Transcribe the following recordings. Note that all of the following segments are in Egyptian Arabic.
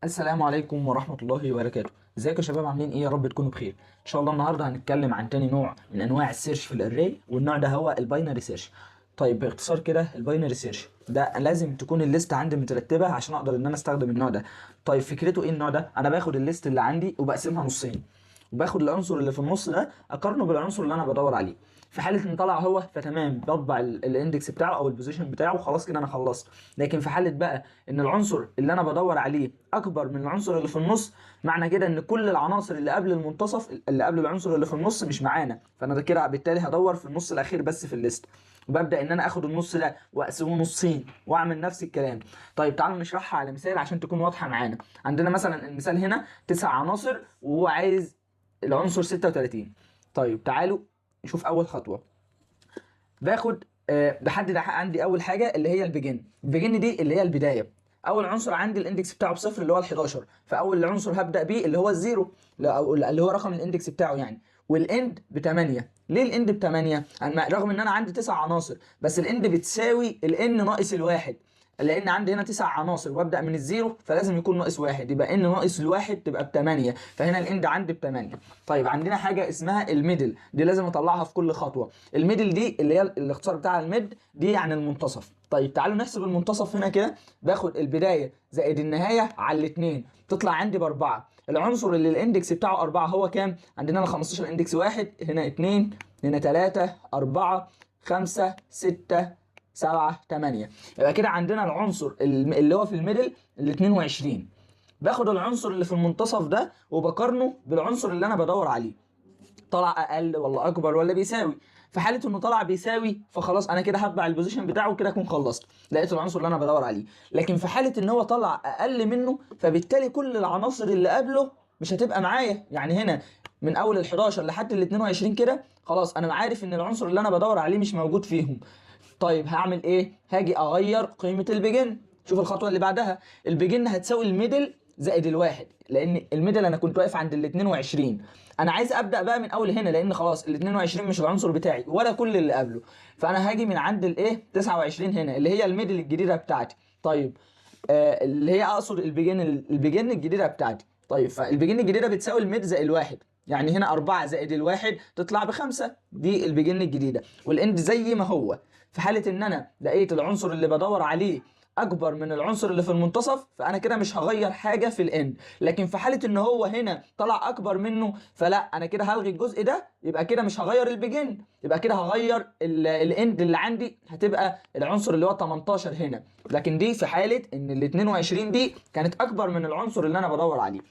السلام عليكم ورحمة الله وبركاته. ازيكم يا شباب؟ عاملين ايه؟ يا رب تكونوا بخير ان شاء الله. النهارده هنتكلم عن تاني نوع من انواع ال search في ال array، والنوع ده هو ال binary search. طيب باختصار كده ال binary search ده لازم تكون ال list عندي مترتبة عشان اقدر ان انا استخدم النوع ده. طيب فكرته ايه النوع ده؟ انا باخد ال list اللي عندي وبقسمها نصين، وباخد العنصر اللي في النص ده اقارنه بالعنصر اللي انا بدور عليه. في حاله ان طلع هو فتمام، بطبع ال index بتاعه او ال position بتاعه، خلاص كده انا خلصت. لكن في حاله بقى ان العنصر اللي انا بدور عليه اكبر من العنصر اللي في النص، معنى كده ان كل العناصر اللي قبل المنتصف، اللي قبل العنصر اللي في النص، مش معانا، فانا ده كده بالتالي هدور في النص الاخير بس في ال list، وببدا ان انا اخد النص ده واقسمه نصين واعمل نفس الكلام. طيب تعالوا نشرحها على مثال عشان تكون واضحة معانا. عندنا مثلا المثال هنا تسع عناصر وهو عايز العنصر 36. طيب تعالوا نشوف اول خطوة. باخد بحدد عندي اول حاجة اللي هي ال begin. ال begin دي اللي هي البدايه. اول عنصر عندي ال index بتاعه بصفر اللي هو ال 11، فاول عنصر هبدا بيه اللي هو ال zero، او اللي هو رقم ال index بتاعه يعني. وال end ب 8. ليه ال end ب 8؟ رغم ان انا عندي تسع عناصر، بس ال end بتساوي ال n ناقص الواحد، لان عندي هنا تسع عناصر وابدا من ال zero، فلازم يكون ناقص واحد، يبقى n ناقص الواحد تبقى ب 8، فهنا ال end عندي ب 8. طيب عندنا حاجة اسمها ال middle، دي لازم اطلعها في كل خطوه. ال middle دي اللي هي الاختصار بتاع ال mid دي، يعني المنتصف. طيب تعالوا نحسب المنتصف هنا كده. باخد البداية زائد النهاية على الاثنين، تطلع عندي باربعه. العنصر اللي ال index بتاعه 4 هو كام؟ عندنا ال 15 index 1، هنا 2، هنا 3، 4، 5، 6، 7، 8. يبقى كده عندنا العنصر اللي هو في ال middle ال 22. باخد العنصر اللي في المنتصف ده وبقارنه بالعنصر اللي انا بدور عليه، طلع اقل ولا اكبر ولا بيساوي؟ في حاله انه طلع بيساوي فخلاص انا كده هتبع ال position بتاعه وكده اكون خلصت، لقيت العنصر اللي انا بدور عليه. لكن في حاله ان هو طلع اقل منه، فبالتالي كل العناصر اللي قبله مش هتبقى معايا. يعني هنا من اول ال 11 لحد ال 22 كده خلاص انا عارف ان العنصر اللي انا بدور عليه مش موجود فيهم. طيب هعمل ايه؟ هاجي اغير قيمة ال begin. شوف الخطوة اللي بعدها، ال begin هتساوي ال middle زائد الواحد، لان ال middle انا كنت واقف عند ال 22، انا عايز ابدا بقى من اول هنا، لان خلاص ال 22 مش العنصر بتاعي ولا كل اللي قبله، فانا هاجي من عند الايه 29 هنا اللي هي ال middle الجديدة بتاعتي. طيب اللي هي اقصد ال begin، ال begin الجديدة بتاعتي. طيب فال begin الجديدة بتساوي ال mid زائد الواحد، يعني هنا 4 زائد الواحد تطلع بخمسة، دي ال begin الجديدة. وال end زي ما هو. في حالة ان انا لقيت العنصر اللي بدور عليه اكبر من العنصر اللي في المنتصف، فانا كده مش هغير حاجة في ال end. لكن في حالة ان هو هنا طلع اكبر منه، فلا انا كده هلغي الجزء ده، يبقى كده مش هغير ال begin، يبقى كده هغير ال end اللي عندي، هتبقى العنصر اللي هو 18 هنا. لكن دي في حالة ان ال 22 دي كانت اكبر من العنصر اللي انا بدور عليه.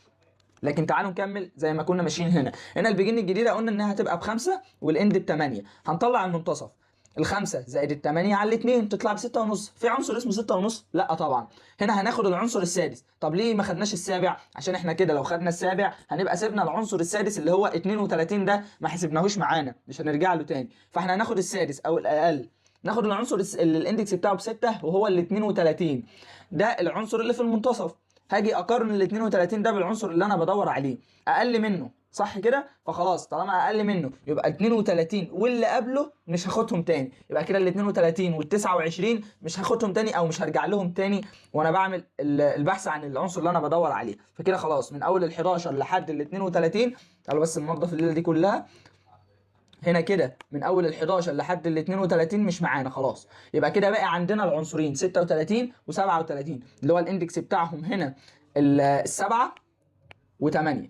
لكن تعالوا نكمل زي ما كنا ماشيين. هنا ال begin الجديدة قلنا انها هتبقى بخمسة وال end ب 8. هنطلع المنتصف، الخمسة زائد التمانية على الاتنين تطلع ب 6.5. في عنصر اسمه 6.5؟ لا طبعا. هنا هناخد العنصر السادس. طب ليه ما خدناش السابع؟ عشان احنا كده لو خدنا السابع هنبقى سيبنا العنصر السادس اللي هو 32، ده ما حسبناهوش معانا، مش هنرجع له تاني، فاحنا هناخد السادس او الاقل. ناخد العنصر اللي ال index بتاعه ب 6 وهو ال 32، ده العنصر اللي في المنتصف. هاجي اقارن ال 32 ده بالعنصر اللي انا بدور عليه، اقل منه صح كده؟ فخلاص طالما اقل منه يبقى 32 واللي قبله مش هاخدهم تاني، يبقى كده ال 32 وال 29 مش هاخدهم تاني او مش هرجع لهم تاني وانا بعمل البحث عن العنصر اللي انا بدور عليه. فكده خلاص من اول ال 11 لحد ال 32. تعالوا بس ننضف الليلة دي كلها. هنا كده من اول ال 11 لحد ال 32 مش معانا خلاص، يبقى كده باقي عندنا العنصرين 36 و37 اللي هو ال index بتاعهم هنا السبعة و8.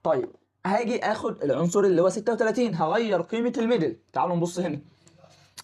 طيب هاجي اخد العنصر اللي هو 36، هغير قيمة ال middle. تعالوا نبص هنا،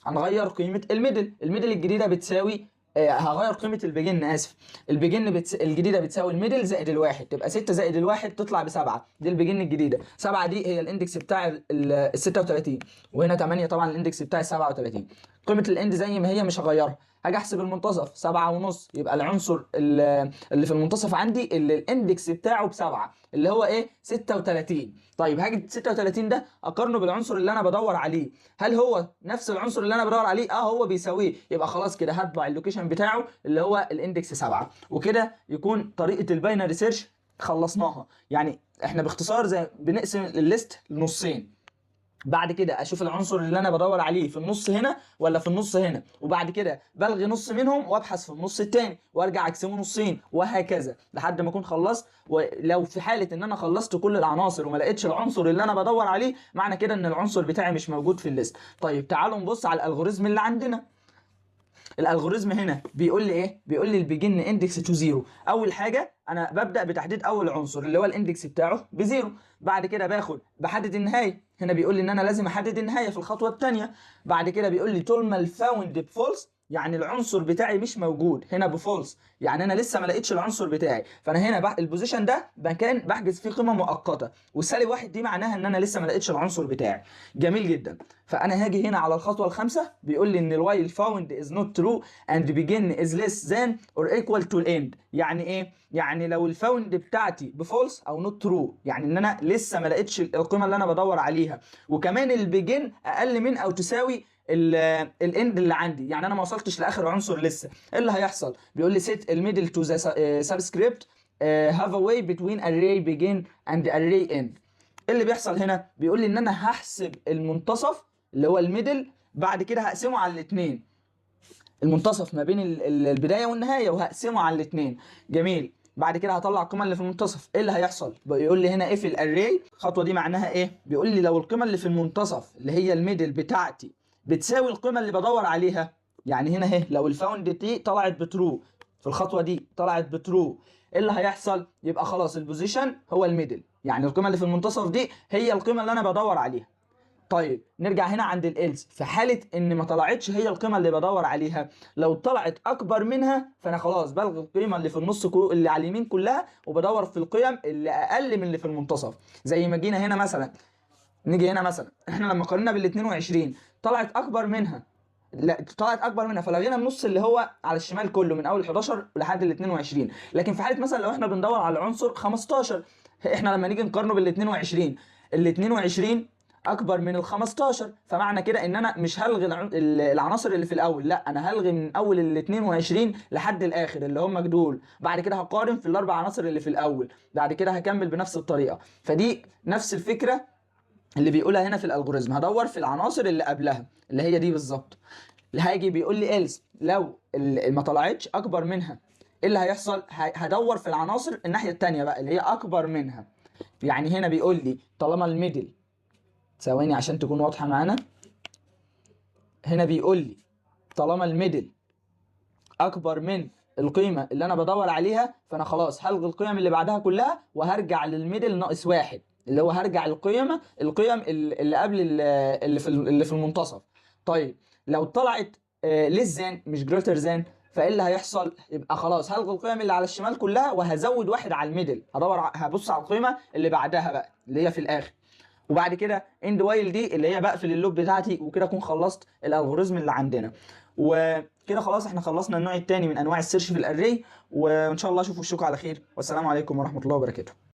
هنغير قيمة ال middle. ال middle الجديدة بتساوي هغير قيمة ال begin، اسف، ال begin الجديدة بتساوي ال middle زائد الواحد، تبقى 6 زائد الواحد تطلع بسبعة، دي ال begin الجديدة. 7 دي هي ال index بتاع ال 36، وهنا 8 طبعا ال index بتاع ال 37. قيمة ال end زي ما هي مش هغيرها. هاجي احسب المنتصف، 7.5، يبقى العنصر اللي في المنتصف عندي اللي ال index بتاعه بسبعة اللي هو ايه؟ 36. طيب هاجي 36 ده اقارنه بالعنصر اللي انا بدور عليه، هل هو نفس العنصر اللي انا بدور عليه؟ اه هو بيساويه، يبقى خلاص كده هتبع ال location بتاعه اللي هو ال index 7. وكده يكون طريقة ال binary search خلصناها. يعني احنا باختصار زي بنقسم ال list لنصين. بعد كده اشوف العنصر اللي انا بدور عليه في النص هنا ولا في النص هنا، وبعد كده بلغي نص منهم وابحث في النص التاني وارجع اقسمه نصين، وهكذا لحد ما اكون خلصت. ولو في حاله ان انا خلصت كل العناصر وما لقيتش العنصر اللي انا بدور عليه، معنى كده ان العنصر بتاعي مش موجود في ال list. طيب تعالوا نبص على ال algorithm اللي عندنا. ال algorithm هنا بيقول لي ايه؟ بيقول لي ال begin index to zero. اول حاجة انا ببدا بتحديد اول عنصر اللي هو ال index بتاعه ب zero. بعد كده باخد بحدد النهاية. هنا بيقول لي ان انا لازم احدد النهاية في الخطوة الثانية. بعد كده بيقول لي طول ما ال found ب false، يعني العنصر بتاعي مش موجود هنا ب false، يعني انا لسه ما لقيتش العنصر بتاعي. فانا هنا ال position ده مكان بحجز فيه قيمة مؤقته، والسالب واحد دي معناها ان انا لسه ما لقيتش العنصر بتاعي. جميل جدا. فانا هاجي هنا على الخطوة الخامسه، بيقول لي ان ال while found is not true and begin is less than or equal to end. يعني ايه؟ يعني لو ال found بتاعتي ب false او not true، يعني ان انا لسه ما لقيتش القيمة اللي انا بدور عليها، وكمان ال begin اقل من او تساوي ال end اللي عندي، يعني انا ما وصلتش لاخر عنصر لسه. ايه اللي هيحصل؟ بيقول لي set ال middle to the subscript halfway between array begin and array end. ايه اللي بيحصل هنا؟ بيقول لي ان انا هحسب المنتصف اللي هو ال middle، بعد كده هقسمه على الاثنين، المنتصف ما بين البداية والنهايه، وهقسمه على الاثنين. جميل. بعد كده هطلع القيمة اللي في المنتصف. ايه اللي هيحصل؟ بيقول لي هنا if ال array. الخطوة دي معناها ايه؟ بيقول لي لو القيمة اللي في المنتصف اللي هي ال middle بتاعتي بتساوي القيمة اللي بدور عليها، يعني هنا اهي لو ال found دي طلعت ب true في الخطوة دي طلعت ب true، ايه اللي هيحصل؟ يبقى خلاص ال position هو ال middle، يعني القيمة اللي في المنتصف دي هي القيمة اللي انا بدور عليها. طيب نرجع هنا عند ال else، في حاله ان ما طلعتش هي القيمة اللي بدور عليها، لو طلعت اكبر منها فانا خلاص بلغي القيمة اللي في النص اللي على اليمين كلها، وبدور في القيم اللي اقل من اللي في المنتصف. زي ما جينا هنا مثلا، نيجي هنا مثلا احنا لما قارنا بال 22 طلعت اكبر منها، لا طلعت اكبر منها، فلغينا النص اللي هو على الشمال كله من اول 11 لحد ال 22. لكن في حاله مثلا لو احنا بندور على العنصر 15، احنا لما نيجي نقارنه بال 22، ال 22 اكبر من ال 15، فمعنى كده ان انا مش هلغي العناصر اللي في الاول، لا انا هلغي من اول ال 22 لحد الاخر اللي هم دول. بعد كده هقارن في الاربع عناصر اللي في الاول، بعد كده هكمل بنفس الطريقة. فدي نفس الفكرة اللي بيقولها هنا في ال algorithm، هدور في العناصر اللي قبلها اللي هي دي بالظبط. اللي هاجي بيقول لي else لو ما طلعتش اكبر منها، ايه اللي هيحصل؟ هدور في العناصر الناحية التانية بقى اللي هي اكبر منها. يعني هنا بيقول لي طالما ال middle، ثواني عشان تكون واضحة معانا، هنا بيقول لي طالما ال middle اكبر من القيمة اللي انا بدور عليها، فانا خلاص هلغي القيم اللي بعدها كلها وهرجع لل middle ناقص واحد، اللي هو هرجع القيم اللي قبل اللي في المنتصف. طيب لو طلعت less than مش greater than، فايه اللي هيحصل؟ يبقى خلاص هلغي القيم اللي على الشمال كلها وهزود واحد على ال middle، هبص على القيمة اللي بعدها بقى اللي هي في الاخر. وبعد كده end while دي اللي هي بقفل ال loop بتاعتي، وكده اكون خلصت ال algorithm اللي عندنا. وكده خلاص احنا خلصنا النوع الثاني من انواع ال search في ال array، وان شاء الله اشوف وشكم على خير، والسلام عليكم ورحمة الله وبركاته.